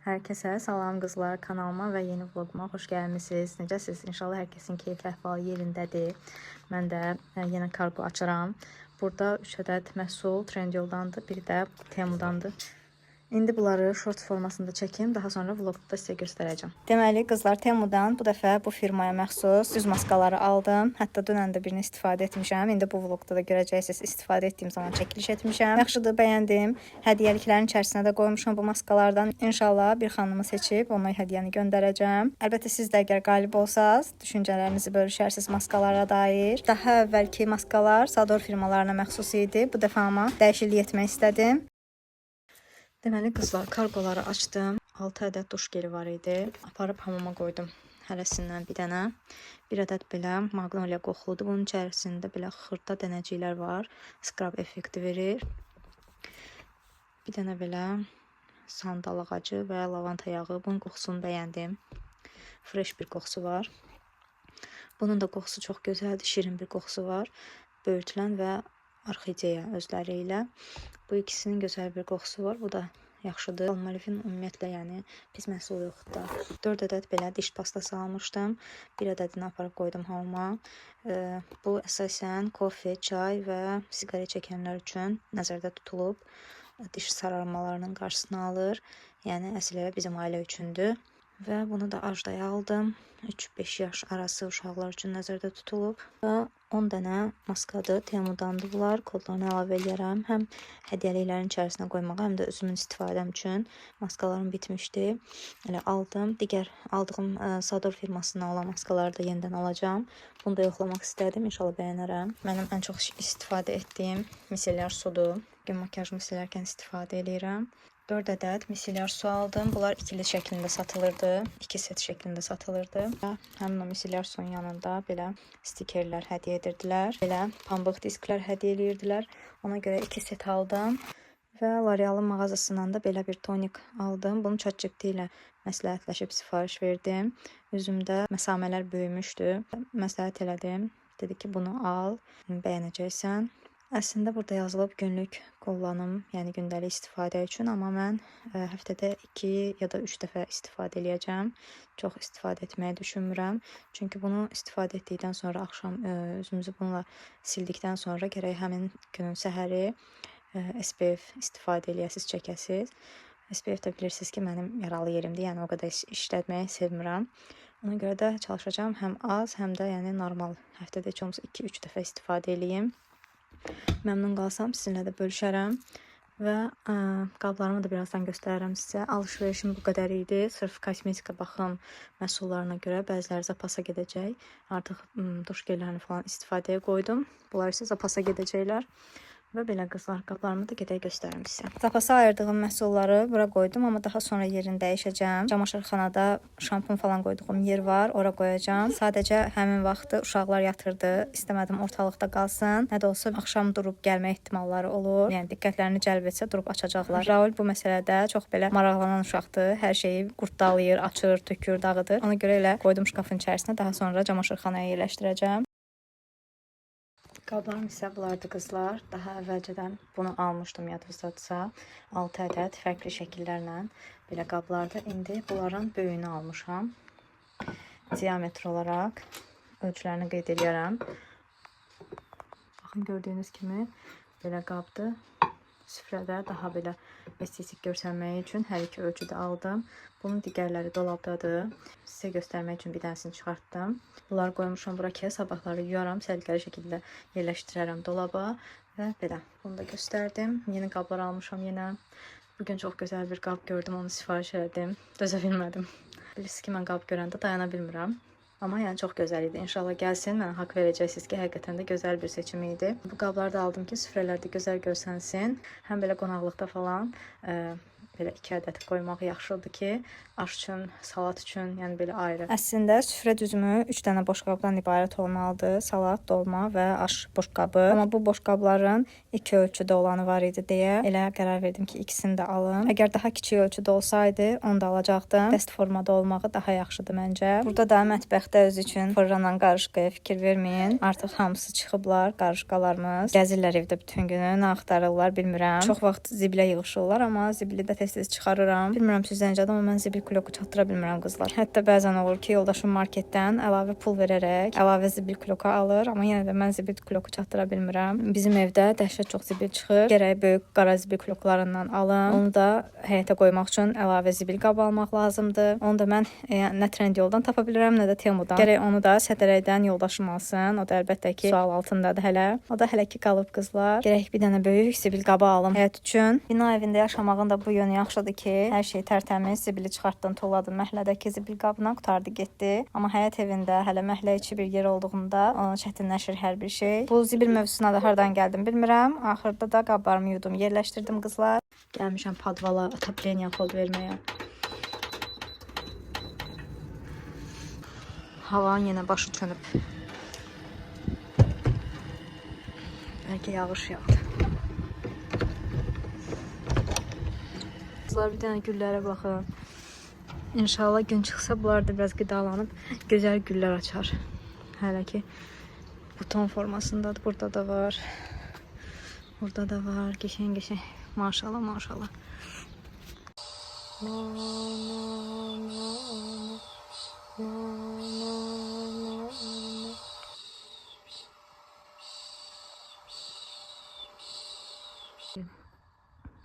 Herkese salam qızlar, kanalıma və yeni vloguma xoş gəlmisiniz. Necəsiz? İnşallah herkesin keyfi əhvalı yerindedir. Mən də yenə kargo açıram. Burada 3 ədəd məhsul Trendyoldandır, bir də Temudandır. İndi bunları short formasında çəkim, daha sonra vlogda sizə göstərəcəm. Deməli, qızlar, Temudan bu dəfə bu firmaya məxsus üz maskaları aldım. Hətta dünən də birini istifadə etmişəm. İndi bu vlogda da görəcəksiniz. İstifadə etdiyim zaman çəkiliş etmişəm. Yaxşıdır, bəyəndim. Hədiyyəliklərin içərisinə də qoymuşam bu maskalardan. İnşallah bir xanımı seçib ona hədiyyəni göndərəcəm. Əlbəttə siz də əgər qalib olsaz, düşüncələrinizi bölüşərsiniz maskalara dair. Daha əvvəlki maskalar Sador firmalarına məxsus idi. Bu dəfə amma dəyişiklik etmək istədim. Deməli qızlar, kargoları açdım. 6 ədəd duş geli var idi. Aparıb hamama qoydum. Hərəsindən bir dənə. Bir ədəd belə Magnolia qoxuludur. Bunun içərisində belə xırda dənəciklər var. Scrub effekti verir. Bir dənə belə sandal ağacı və lavanta yağı. Bunun qoxusunu bəyəndim. Fresh bir qoxusu var. Bunun da qoxusu çox gözəldir. Şirin bir qoxusu var. Böyürtülən və orxideya özləri ilə. Bu ikisinin gözəl bir qoxusu var. Bu da yaxşıdır. Palmolivin ümumiyyətlə yəni pis məhsul yoxdur da. 4 ədəd belə diş pastası almışdım. Bir ədədini aparıb qoydum hamama. Bu əsasən kofe, çay və siqaret çəkənlər üçün nəzərdə tutulub. Diş sararmalarının qarşısını alır. Yəni əsl elə bizim ailə üçündür. Və bunu da Ajdaya aldım. 3-5 yaş arası uşaqlar üçün nəzərdə tutulub. Və 10 dənə maskadır. Temudandır bunlar. Kodlarını əlavə eləyərəm. Həm hədiyyəliklərin içərisinə qoymağa, həm də özümün istifadəm üçün maskalarım bitmişdi. Elə aldım. Digər aldığım Sador firmasından olan maskaları da yenidən alacağam. Bunu da yoxlamaq istədim. İnşallah bəyənərəm. Mənim ən çox istifadə etdiyim misellər sudur. Gün makiyajımı silərkən istifadə eləyirəm. 4 ədəd misellər su aldım. Bunlar ikili şəklində satılırdı. 2 set şəklində satılırdı. Və həmin o misellər suyun yanında belə stikerlər hədiyyə edirdilər. Belə pambıq disklər hədiyyə edirdilər. Ona görə 2 set aldım. Və L'Oreal-ın mağazasından da belə bir tonik aldım. Bunu ChatGPT ilə məsləhətləşib sifariş verdim. Üzümdə məsamələr böyümüşdü. Məsləhət elədim. Dedi ki, bunu al, bəyənəcəksən. Əslində burada yazılıb günlük kullanım, yəni gündəlik istifadə üçün, amma mən həftədə 2 ya da 3 dəfə istifadə eləyəcəm. Çox istifadə etməyi düşünmürəm. Çünki bunu istifadə etdikdən sonra axşam üzümüzü bununla sildikdən sonra gərək həmin günün səhəri SPF istifadə eləyəsiz, çəkəsiz. SPF də bilirsiniz ki, mənim yaralı yerimdir. Yəni o qədər işlətməyi sevmirəm. Ona görə də çalışacağam həm az, həm də yəni normal həftədə heç olmasa 2-3 dəfə istifadə eləyim. Məmnun qalsam sizinlə də bölüşərəm və qablarımı da birazdan göstərərəm sizə. Alış-verişim bu qədər idi. Sırf kosmetika baxım məhsullarına görə bəziləri zapasa gedəcək. Artıq duş gellərini falan istifadəyə qoydum. Bunlar isə zapasa gedəcəklər. Və belə qızlar, qablarımı da gedək göstərim sizə. Zapasa ayırdığım məhsulları bura qoydum, amma daha sonra yerini dəyişəcəm. Camaşırxanada şampun falan qoyduğum yer var, ora qoyacağam. Sadəcə həmin vaxtı uşaqlar yatırdı. İstəmədim ortalıqda qalsın. Nə də olsa axşam durub gəlmə ehtimalları olur. Yəni diqqətlərini cəlb etsə durub açacaqlar. Raul bu məsələdə çox belə maraqlanan uşaqdır. Hər şeyi qurtdalayır, açır, tökür, dağıdır. Ona görə elə qoydum şkafın içərisinə. Daha sonra camaşırxanaya yerləşdirəcəm. Qablarım isə bunlardır qızlar. Daha əvvəlcədən bunu almışdım yadınızdadırsa. 6 ədəd fərqli şəkillərlə belə qablardır. İndi bunların böyüyünü almışam. Diametr olaraq ölçülərini qeyd eləyərəm. Baxın gördüyünüz kimi belə qabdır. Süfrədə daha belə estetik görsənməyi üçün hər iki ölçüdə aldım. Bunun digərləri dolabdadır. Sizə göstərmək üçün bir dənəsini çıxartdım. Bunları qoymuşam bura ki, sabahları yuyaram, səliqəli şəkildə yerləşdirərəm dolaba və belə. Bunu da göstərdim. Yeni qablar almışam yenə. Bugün çox gözəl bir qab gördüm, onu sifariş elədim. Dözə bilmədim. Bilirsiniz ki, mən qab görəndə dayana bilmirəm. Amma yəni çox gözəl idi. İnşallah gəlsin, mənə haqq verəcəksiniz ki, həqiqətən də gözəl bir seçim idi. Bu qabları da aldım ki, süfrələrdə gözəl görsənsin. Həm belə qonaqlıqda falan belə 2 ədəd qoymaq yaxşıdır ki, aş üçün, salat üçün, yəni belə ayrı. Əslində süfrə düzümü 3 dənə boşqabdan ibarət olmalıdır. Salat, dolma və aş boşqabı. Amma bu boşqabların iki ölçüdə olanı var idi deyə elə qərar verdim ki, ikisini də alım. Əgər daha kiçik ölçüdə olsaydı, onu da alacaqdım. Dəst formada olmağı daha yaxşıdır məncə. Burada da mətbəxdə özü üçün fırlanan qarışqaya fikir verməyin. Artıq hamısı çıxıblar, qarışqalarımız. Gəzirlər evdə bütün günü, nə axtarırlar bilmirəm. Çox vaxt zibilə yığışırlar, amma zibili də tez tez-tez çıxarıram. Bilmirəm sizdə necədir, amma mən zibil kuloku çatdıra bilmirəm qızlar. Hətta bəzən olur ki, yoldaşım marketdən əlavə pul verərək əlavə zibil kuloka alır, amma yenə də mən zibil kuloku çatdıra bilmirəm. Bizim evdə dəhşət çox zibil çıxır. Gərək böyük qara zibil kuloklarından alım. Onu da həyətə qoymaq üçün əlavə zibil qabı almaq lazımdır. Onu da mən nə Trendyoldan tapa bilirəm, nə də Temudan. Gərək onu da Sədərəkdən yoldaşım alsın. O da əlbəttə ki, sual altındadır hələ. O da hələ ki qalıb qızlar. Gərək bir dənə böyük zibil qabı alım həyət üçün. Bina evində yaşamağın da bu yönü yaxşıdır ki, hər şey tərtəmiz, zibili çıxartdın, tulladın məhəllədəki zibil qabına, qurtardı getdi. Amma həyət evində hələ məhəllə içi bir yer olduğunda çətinləşir hər bir şey. Bu zibil mövzusuna da hardan gəldim bilmirəm. Axırda da qablarımı yudum, yerləşdirdim qızlar. Gəlmişəm podvala otopleniya xod verməyə. Havanın yenə başı çönüb. Bəlkə yağış yağdı. Qızlar bir dənə güllərə baxın. İnşallah gün çıxsa bunlar da biraz qidalanıb gözəl güllər açar. Hələ ki buton formasındadır. Burada da var. Burada da var. Qəşəng qəşəng. Maşallah maşallah.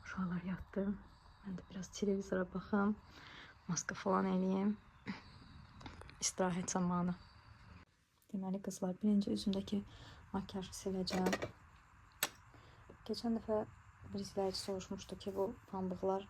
Uşaqlar yatdı. Mən də biraz televizora baxım. Maska falan eləyim. İstirahət zamanı. Deməli qızlar, birinci üzümdəki makyajı siləcəm. Keçən dəfə bir izləyici soruşmuşdu ki, bu pambıqlar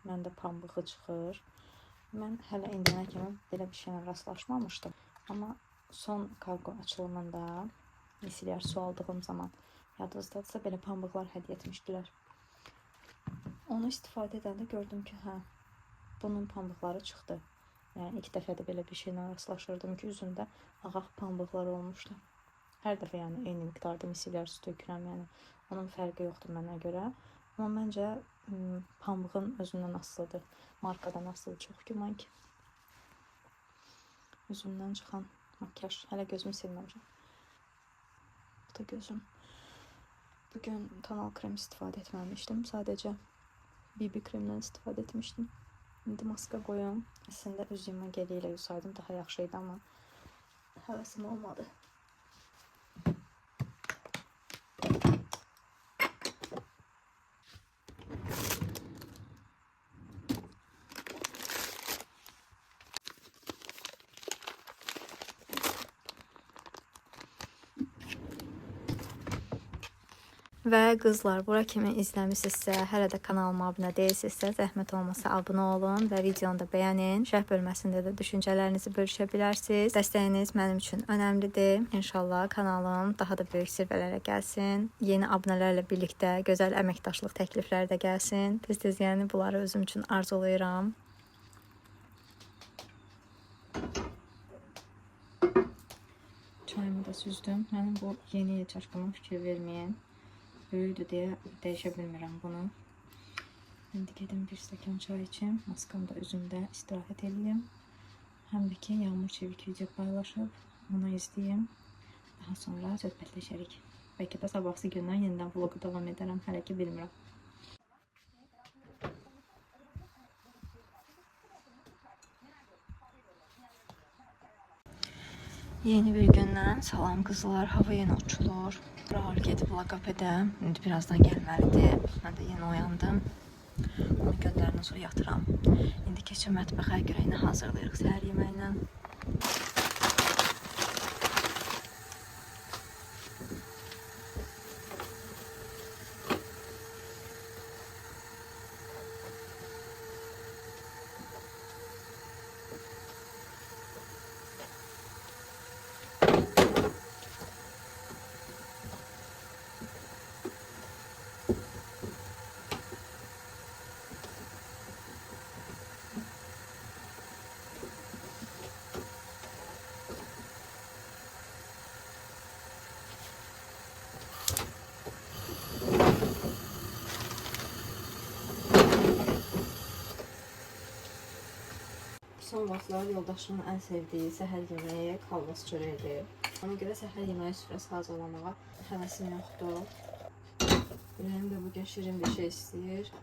məndə pambığı çıxır. Mən hələ indiyənə kimi belə bir şeylə rastlaşmamışdım. Amma son kargo açılımında misilyer su aldığım zaman yadınızdadırsa belə pambıqlar hədiyyə etmişdilər. Onu istifadə edəndə gördüm ki, hə, bunun pambıqları çıxdı. Yəni ilk dəfə də belə bir şeylə rastlaşırdım ki, üzümdə ağ pambıqlar olmuşdu. Hər dəfə yəni eyni miqdarda misilyer su tökürəm, yəni onun fərqi yoxdur mənə görə. Amma məncə pambığın özündən asılıdır, markadan asılı çox güman ki. Üzümdən çıxan makyaj. Hələ gözümü silməmişəm. Bu da gözüm. Bugün tonal krem istifadə etməmişdim. Sadəcə BB kremdən istifadə etmişdim. İndi maska qoyum. Əslində üz yuma geli ilə yusaydım daha yaxşı idi, amma həvəsim olmadı. Və qızlar, bura kimi izləmisinizsə, hələ də kanalıma abunə deyilsinizsə, zəhmət olmasa abunə olun və videonu da bəyənin. Şərh bölməsində də düşüncələrinizi bölüşə bilərsiniz. Dəstəyiniz mənim üçün önəmlidir. İnşallah kanalım daha da böyük zirvələrə gəlsin. Yeni abunələrlə birlikdə gözəl əməkdaşlıq təklifləri də gəlsin. Tez-tez yəni bunları özüm üçün arzulayıram. Çayımı da süzdüm. Mənim bu yeni çaşqıma fikir verməyin. Böyükdür deyə dəyişə bilmirəm bunu. İndi gedim bir stəkan çay içim. Maskam da üzümdə, istirahət eləyim. Həm də ki, Yağmur Çevik video paylaşıb, onu izləyim. Daha sonra söhbətləşərik. Bəlkə də sabahsı gündən yenidən vlogu davam edərəm. Hələ ki bilmirəm. Yeni bir gündən salam qızlar. Hava yenə uçulur. Rahul gedib loqopedə. İndi birazdan gəlməlidir. Mən də yeni oyandım. Onu göndərəndən sonra yatıram. İndi keçim mətbəxə, görək nə hazırlayırıq səhər yeməyinə. Son vaxtlar yoldaşımın ən sevdiyi səhər yeməyi kolbas çörəyidir. Ona görə səhər yeməyi süfrəsi hazırlamağa həvəsim yoxdur. Ürəyim də bugün şirin bir şey istəyir.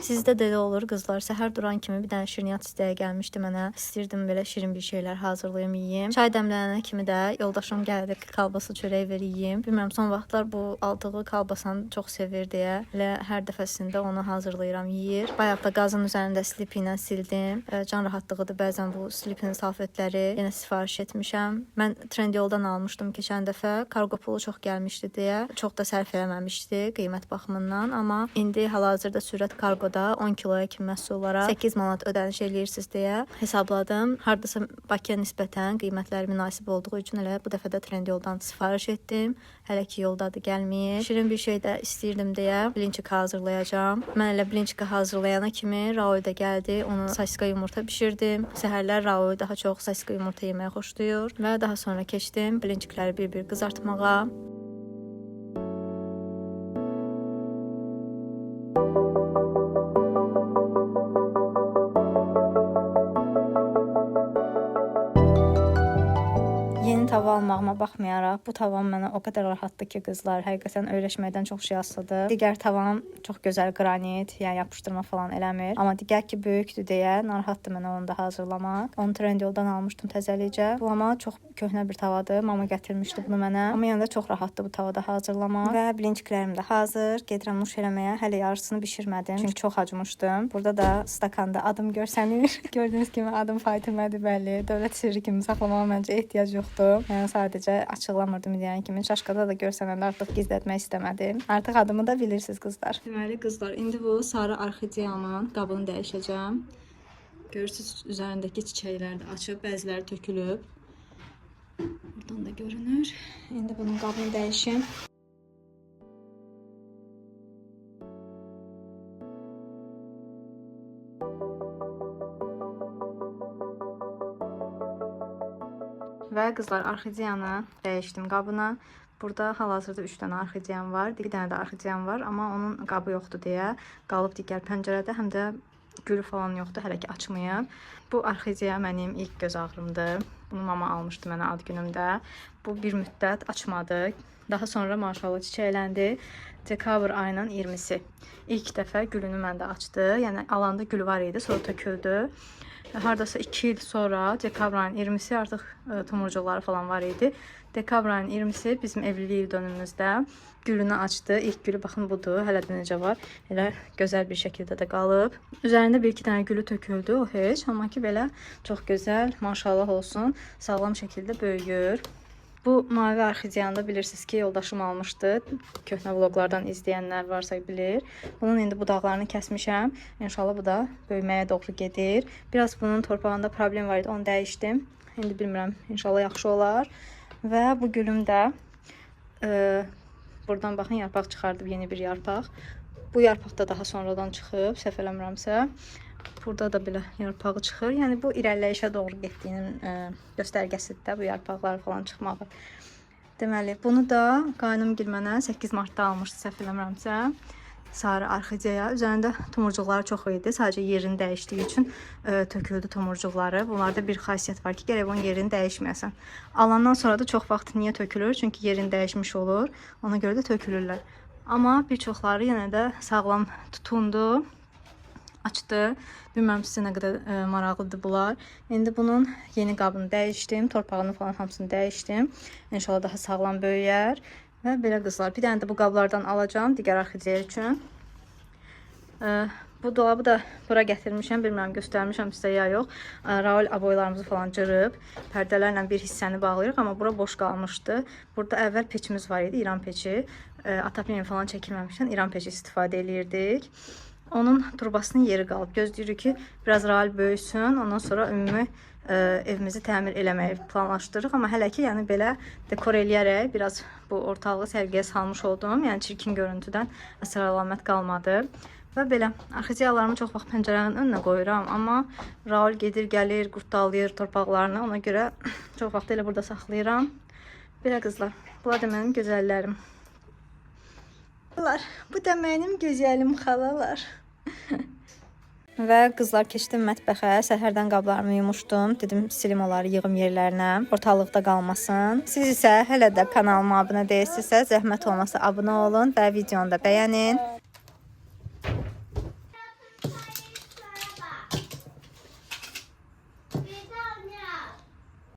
Sizdə də elə olur qızlar. Səhər duran kimi bir dənə şirniyyat istəyə gəlmişdi mənə. İstəyirdim belə şirin bir şeylər hazırlayım, yeyim. Çay dəmlənənə kimi də yoldaşım gəldi ki, kalbasa çörək ver yeyim. Bilmirəm, son vaxtlar bu aldığı kalbasanı çox sevir deyə elə hər dəfəsində onu hazırlayıram, yeyir. Bayaq da qazın üzərində slip ilə sildim. Can rahatlığıdır bəzən bu slipin salfetləri. Yenə sifariş etmişəm. Mən Trendyoldan almışdım keçən dəfə. Kargo pulu çox gəlmişdi deyə çox da sərf eləməmişdi qiymət baxımından, amma indi hal-hazırda sürət kargoda 10 kiloya kimi məhsullara 8 manat ödəniş eləyirsiniz deyə hesabladım. Hardasa Bakıya nisbətən qiymətlər münasib olduğu üçün elə bu dəfə də Trendyoldan sifariş etdim. Hələ ki yoldadır, gəlməyib. Şirin bir şey də istəyirdim deyə blinçik hazırlayacağam. Mən elə blinçiki hazırlayana kimi Raul da gəldi. Onu sosiska yumurta bişirdim. Səhərlər Raul daha çox sosiska yumurta yeməyi xoşlayır və daha sonra keçdim blinçikləri bir-bir qızartmağa. Yeni tava almağıma baxmayaraq, bu tavam mənə o qədər rahatdır ki, qızlar, həqiqətən öyrəşməkdən çox şey asılıdır. Digər tavam çox gözəl qranit, yəni yapışdırma falan eləmir. Amma digər ki böyükdür deyə narahatdır mənə onu da hazırlamaq. Onu Trendyoldan almışdım təzəlikcə. Bu amma çox köhnə bir tavadır. Mama gətirmişdi bunu mənə. Amma yenə də çox rahatdır bu tavada hazırlamaq. Və blinçiklərim də hazır. Gedirəm nuş eləməyə. Hələ yarısını bişirmədim. Çünki çox acımışdım. Burada da stakanda adım görsənir. Gördüyünüz kimi adım Fatimədir, bəli. Dövlət sirri kimi saxlamağa məncə ehtiyac yoxdur. Yəni sadəcə açıqlamırdım deyən kimi. Çaşkada da görsənəndə artıq gizlətmək istəmədim. Artıq adımı da bilirsiniz qızlar. Deməli qızlar, indi bu sarı orxideyamın qabını dəyişəcəm. Görürsüz, üzərindəki çiçəklər də açıb, bəziləri tökülüb. Buradan da görünür. İndi bunun qabını dəyişim. Və qızlar, orxideyanı dəyişdim qabına. Burada hal-hazırda 3 dənə orxideyam var. Bir dənə də orxideyam var, amma onun qabı yoxdur deyə qalıb digər pəncərədə, həm də gülü falan yoxdur, hələ ki açmayıb. Bu orxideya mənim ilk göz ağrımdır. Bunu mama almışdı mənə ad günümdə. Bu bir müddət açmadı. Daha sonra maşallah çiçəkləndi. Dekabr ayının 20-si. İlk dəfə gülünü məndə açdı. Yəni alanda gül var idi, sonra töküldü. Hardasa 2 il sonra dekabr ayının 20-si artıq tumurcuqları falan var idi. Dekabr ayının 20-si bizim evlilik il dönümümüzdə gülünü açdı. İlk gülü baxın budur. Hələ də necə var. Elə gözəl bir şəkildə də qalıb. Üzərində bir iki dənə gülü töküldü, o heç. Amma ki belə çox gözəl, maşallah olsun, sağlam şəkildə böyüyür. Bu mavi orxideyanı da bilirsiniz ki, yoldaşım almışdı. Köhnə vloqlardan izləyənlər varsa bilir. Bunun indi budaqlarını kəsmişəm. İnşallah bu da böyüməyə doğru gedir. Biraz bunun torpağında problem var idi, onu dəyişdim. İndi bilmirəm, inşallah yaxşı olar. Və bu gülüm də buradan baxın yarpaq çıxardıb, yeni bir yarpaq. Bu yarpaq da daha sonradan çıxıb, səhv eləmirəmsə. Burada da belə yarpağı çıxır. Yəni bu irəliləyişə doğru getdiyinin göstərgəsidir də bu yarpaqlar falan çıxmağı. Deməli, bunu da qaynımgil mənə 8 martda almışdı, səhv eləmirəmsə. Sarı orxideya. Üzərində tumurcuqları çox idi. Sadəcə yerini dəyişdiyi üçün töküldü tumurcuqları. Bunlarda bir xasiyyət var ki, gərək bunun yerini dəyişməyəsən. Alandan sonra da çox vaxt niyə tökülür? Çünki yerini dəyişmiş olur. Ona görə də tökülürlər. Amma bir çoxları yenə də sağlam tutundu. Açdı. Bilmirəm sizə nə qədər maraqlıdır bunlar. İndi bunun yeni qabını dəyişdim. Torpağını falan hamısını dəyişdim. İnşallah daha sağlam böyüyər. Və belə qızlar, bir dənə də bu qablardan alacağam digər orxideya üçün. Bu dolabı da bura gətirmişəm. Bilmirəm göstərmişəm sizə ya yox. Raul aboylarımızı falan cırıb. Pərdələrlə bir hissəni bağlayırıq, amma bura boş qalmışdı. Burada əvvəl peçimiz var idi, İran peçi. Ataplin falan çəkilməmişdən İran peçi istifadə eləyirdik. Onun turbasının yeri qalıb. Gözləyirik ki, biraz Raul böyüsün, ondan sonra ümumi evimizi təmir eləməyi planlaşdırırıq. Amma hələ ki, yəni belə dekor eləyərək biraz bu ortalığı səliqəyə salmış oldum. Yəni çirkin görüntüdən əsər əlamət qalmadı. Və belə orxideyalarımı çox vaxt pəncərənin önünə qoyuram, amma Raul gedir, gəlir, qurtdalayır torpaqlarını. Ona görə çox vaxt elə burada saxlayıram. Belə qızlar, bunlar da mənim gözəllərim. Bunlar, bu da mənim gözəlim xalalar. Və qızlar, keçdim mətbəxə. Səhərdən qablarımı yumuşdum. Dedim silim onları, yığım yerlərinə. Ortalıqda qalmasın. Siz isə hələ də kanalıma abunə deyilsinizsə, zəhmət olmasa abunə olun və videonu da bəyənin.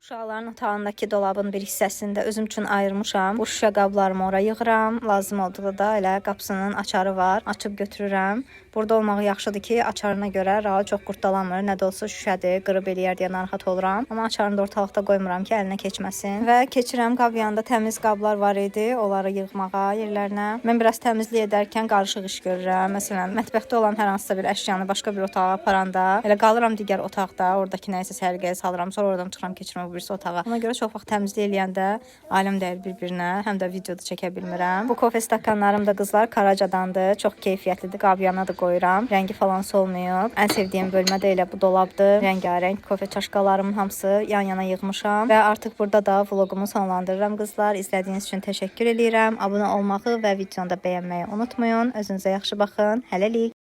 Uşaqların otağındakı dolabın bir hissəsini də özüm üçün ayırmışam. Bu şüşə qablarımı ora yığıram. Lazım olduqda da elə qapısının açarı var. Açıb götürürəm. Burada olmağı yaxşıdır ki, açarına görə rahat çox qurtdalamır. Nə də olsa şüşədir, qırıb eləyər deyə narahat oluram. Amma açarını da ortalıqda qoymuram ki, əlinə keçməsin. Və keçirəm qab yanında təmiz qablar var idi, onları yığmağa yerlərinə. Mən biraz təmizlik edərkən qarışıq iş görürəm. Məsələn, mətbəxdə olan hər hansısa bir əşyanı başqa bir otağa aparanda elə qalıram digər otaqda, oradakı nəyisə səliqəyə salıram, sonra oradan çıxıram, keçirəm o birisi otağa. Ona görə çox vaxt təmizlik eləyəndə ailəm dəyir bir-birinə, həm də videoda çəkə bilmirəm. Bu kofe stakanlarım da qızlar Karacadandır. Çox keyfiyyətlidir. Qabyana da qoyuram. Rəngi falan solmayıb. Ən sevdiyim bölmə də elə bu dolabdır. Rəngarəng kofe çaşqalarımın hamısı yan-yana yığmışam və artıq burada da vloqumu sonlandırıram qızlar. İzlədiyiniz üçün təşəkkür eləyirəm. Abunə olmağı və videonu da bəyənməyi unutmayın. Özünüzə yaxşı baxın. Hələlik.